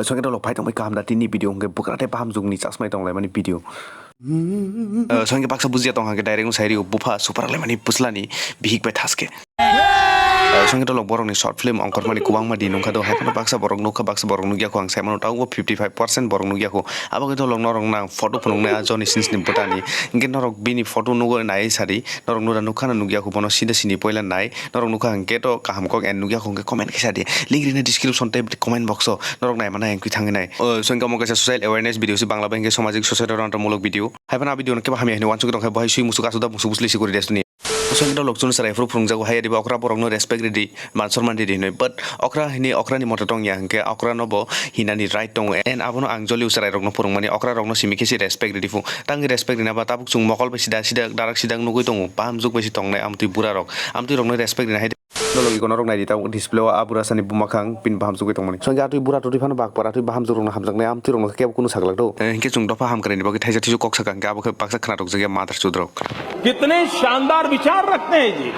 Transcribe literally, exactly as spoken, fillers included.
Songke dolok phai tongbai kaham da tini video hwnkhe bwkra tei bahamjwkni chasmai tonglaimani video. Songke baksa bujiya tong hwnkhe direct sai rio bupha supar laimani puslani bihik bai thaske. Songke dolok borokni short film ongkhormani kwbangma di nungkha do, haiphano baksa borok nukha, baksa borok nukya kho, ang saimano tabukbo fifty five percent borok nukya kho. Abo khe dolok norok nang photo phunuknai a Johnny Sins ni bwtani. Hwnkhe norok bini photo nugo nai sadi, norok nura nukha na nukya kho, bono sida sini poila nai. Norok nukha hwnkhe to kaham kok and nukya kho hwnkhe comment khe sadi. Link rini description tei comment box o norok nai mana hwnkhe thangwi nai. O, songke omo kaisa social awareness video se Bangla bai hwnkhe samajik social rwngthomulok video. Haiphano a video no kebo hamya hwnwi uansukwi tongkhe bo hai sui musuk asoda musuk busli sikuri desuni. Songke dolok chwng chwrai phuru phwrwngjak hai riba okra borok no respect ridi. Man sorman ridi hinwi, but okra hini okra ni mote tong ya hwnkhe okra no bo hinani right tongo, and abono ang jolio chwrai rok no phwrwngmani okra rok no simi khe se respect ridi phu, tangwi respect rina ba tabuk chwng mokol bai sida sida darak sida nugwi tongo, bahamjwk bai se tongnai amtwi bura rok, amtwi rok no respect rina hai. Nologi kono rok nai di tabuk display o a bura sani buma khang pin bahamjwk bai tongmani, songke atwi bura twtwi phano bakpar atwi bahamjwk rok no hamjaknai amtwi rok no kebo kunu saglak do. Eh, hwnkhe chwng dopha hamkrai ni bagwi thaisa thisu kok sakha hwnkhe abo khe baksa khna rok jakya madar chudrok. कितने शानदार विचार रखते हैं जी।